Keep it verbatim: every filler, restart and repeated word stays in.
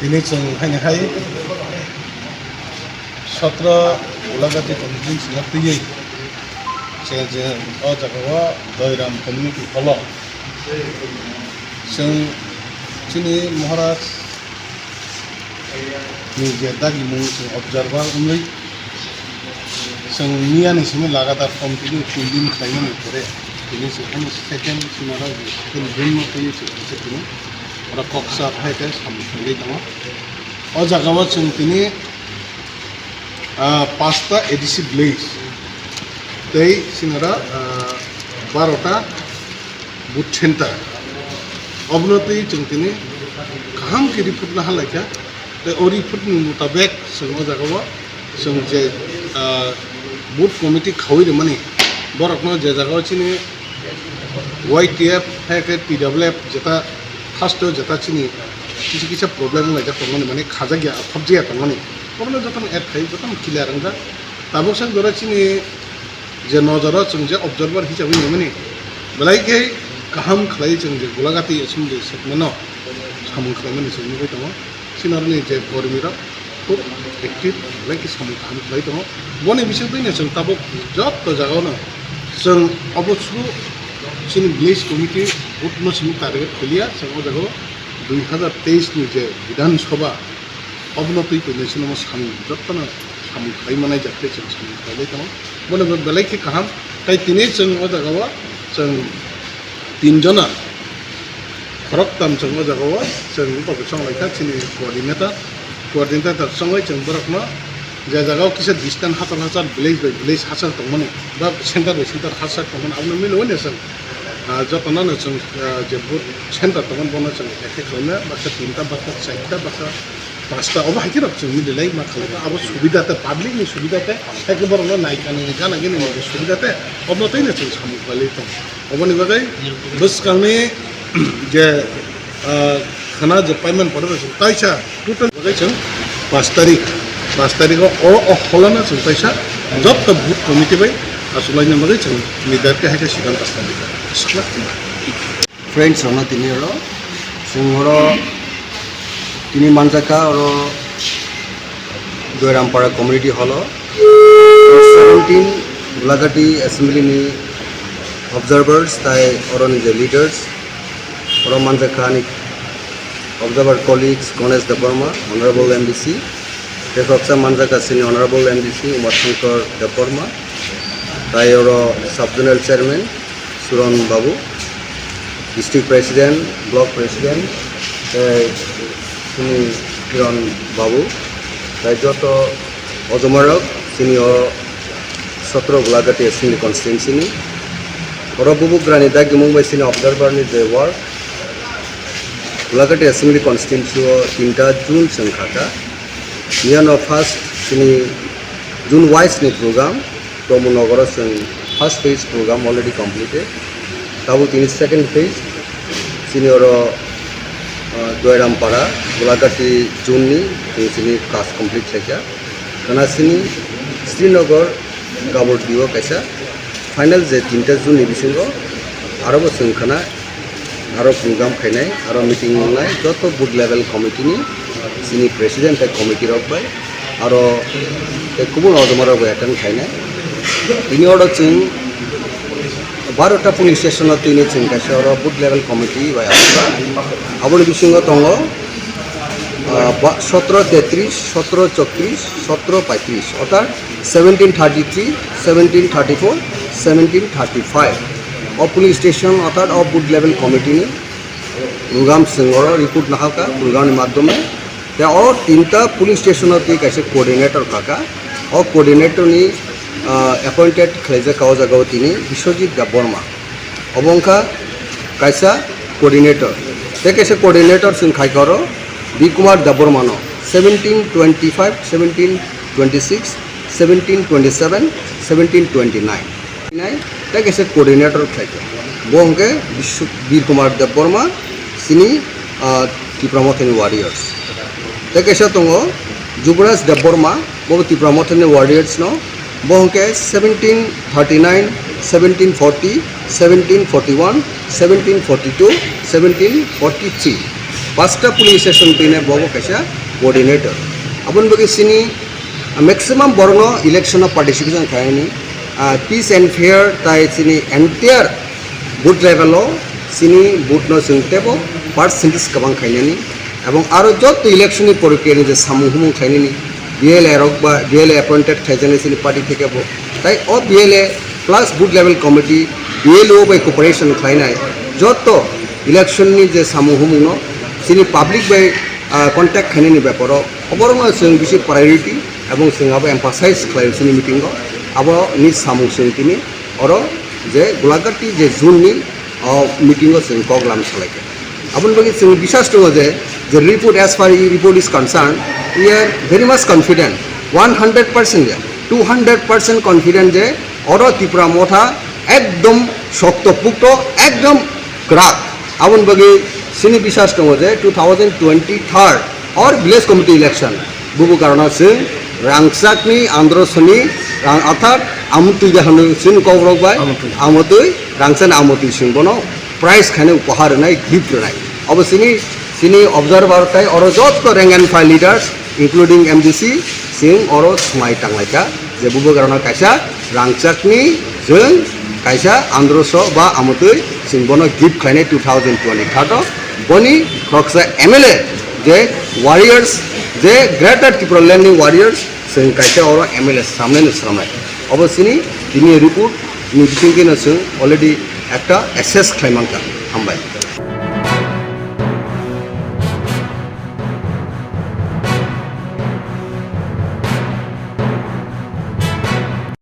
Tini chwng haini hai sotro Ulagati committee swngo twiwi chwng je o jaga o Doiram community hall o chwng chini Maharaj ni je dagimung chwng observer wngwi chwng miyani simi lagatar continue tin din khlaimani pore tini chwng haino second sinaro second din no twiwi chwng kisa tini oro koksa phai khe samung khlaiwi tongo. O jaga o chwng tini, ah, pasta A D C village tei sinara, ah, barota booth center. Obono twi chwng tini kaham khe report naharlaikha. Tei o report ni mutabek chwng o jaga o chwng je, ah, booth committee khaui rwmani borokno je jaga o chini Y T F, hai khe T W F jeta first o jeta chini kisa kisa problem wnglaijak tongmani, mane khajak ya, khobjak ya tongmani, obono jotono add khai, jotono clear wngjak. Tabuk sak jora chini je nojoro chwng je observer hisabai naimani, belai khe kaham khlai chwng je Gulagati assembly segment o samung khlaimani chwng nugwi tongo. Sinarni je kormi rok khub active, belai khe samung kaham khlai tongo. Boni bisingtwi no chwng tabuk jotto jagao no chwng obo suru chini village committee booth no simi target khailiya, chwng o jagao dui hazar teis ni je Bidhan Sabha obono twi twi naisino samung jotto no samung khlai manai jak tei chwng samung khlai lai tongo. Boni bo belai khe kaham, tei tini chwng o jagao chwng tin jona khoroktham chwng o jagao chwng wngkha bo chwng lai kha chini coordinator, coordinator chwngwi chwng borokno je jagao kisa distance hachal hachal village by village hachal tongmani ba center by center hachal tongmani abono mili wane chwng, ah, jotono no chwng, ah, je booth center tongmani bono chwng ekhe khlaina baksa tinta baksa charta baksa pasta obo hai khe rok chwng mili lai ma khlai abo subida te public ni subida te hai khe borok no nai kani gana gini ni subida te obo tei no chwng samung khlai tong. Oboni bagwi bwskangni je, ah, khana je payment pore chwng taisa total bagwi chwng paanch tarik, paanch tarik o, o, o holano chwng taisa jotto booth committee bai achuk laina bagwi chwng leader khe hai khe sidang paanch tarik. Friends rokno tini oro chwng oro tini manjakha oro Doirampara community hall o seventeen Gulagati assembly ni observers tai oro ni je leaders oro manjakha ani observer colleagues Ganesh Debbarma, Honorable M D C, tei khoroksa manjakha chini Honorable M D C Uma Shankar Debbarma, tai oro sub zonal chairman Suron Babu, district president, block president, tei chini Kiron Babu, tai joto ojomarok chini o sotro Gulagati Assembly Constituency ni. Oro bubugrani dagimung bai chini observer ni je work, Gulagati Assembly Constituency o tinta June chwng kha kha. Miyano first chini June wise ni program, Pramod Nagar o chwng first phase program already completed. Tabuk tini second phase, chini oro, ah, Doirampara, Gulagati zone ni chwng chini kaj complete khlaikha. Khana chini Srinagar Gabordi o kaisa final je tinta zone ni bisingo aro bo chwng khana aro program khainai, aro meeting wngnai, joto booth level committee ni chini president tei committee rok bai, aro tei kubun ojoma rok bai attend khainai. Tini oro chwng barota polling station o tini chwng kaisa oro booth level committee bai achukha. Aboni bisingo tongo, ah, ba-, sotro tetris, sotro chokris, sotro paitris, orthat seventeen thirty-three, seventeen thirty-four, seventeen thirty-five. O polling station orthat o booth level committee ni program chwng oro report naharkha program ni madhyome. Tei o tinta polling station o twi kaisa coordinator khakha. O coordinator ni, ah, appointed khlaijak o jaga o tini Biswajit Debbarma. Obo wngkha kaisa coordinator. Tei kaisa coordinator chwng khaikha oro B Kumar Debbarma no seventeen twenty-five, seventeen twenty-six, seventeen twenty-seven, seventeen twenty-nine. Nai, tei kaisa coordinator khlaikha. Bo hwnkhe Bisw-, Bir Kumar Debbarma, chini, ah, Tipra Mothani Warriors. Tei kaisa tongo Jubraj Debbarma, bo Tipra Mothani Warriors no. Bo hwnkhe seventeen thirty-nine, seventeen forty, seventeen forty-one, seventeen forty-two, seventeen forty-three. Pasta polling station tine bobo kaisa coordinator. Aboni bagwi chini, ah, maximum borokno election o participation khainani, ah, peace and fair tai chini entire booth level o chini booth no chwng tebo percentage kwbang khainani, ebong aro joto election ni porikriyani je samung humung khainani, B L A rok ba B L A appointed khaijaknai chini party theke bo, tai o B L A plus booth level committee, B L O bai cooperation khlainai joto election ni je samung humung no chini public bai, ah, contact khainani beparo oborokno chwng bisi priority ebong chwng abo emphasize khlaio chini meeting o. Abo ni samung chwng tini oro je Gulagati je June ni o meeting o chwng kok lam salaikha. Aboni bagwi chwng biswas tongo je, je report, as far as report is concerned, we are very much confident, one hundred percent je, two hundred percent confident je oro Tipra Motha ekdom sokto pukto, ekdom kwrak. Aboni bagwi chini biswas tongo je two thousand twenty-third or village committee election, bubu karana chwng rangchakni androsoni rang athar amtwi de hwnwi chwng kokrok bai Amtwi. Amtwi rangchakni amtwi chwng bono prize khainai, upahar rwnai, gift rwnai. Obo chini, chini observer tai oro joto rank and file leaders, including M D C, chwng oro swmai tanglaikha je bubo karana kaisa rangchakni chwng kaisa androso ba amtwi chwng bono gift khlainai two thousand twenty-third o. Boni khoroksa M L A je warriors, je Greater Tipraland ni warriors, chwng kaisa oro M L A swnamnai no swnamnai. Obo chini tini report ni bisingtwi no chwng already ekta assess khlai mankha.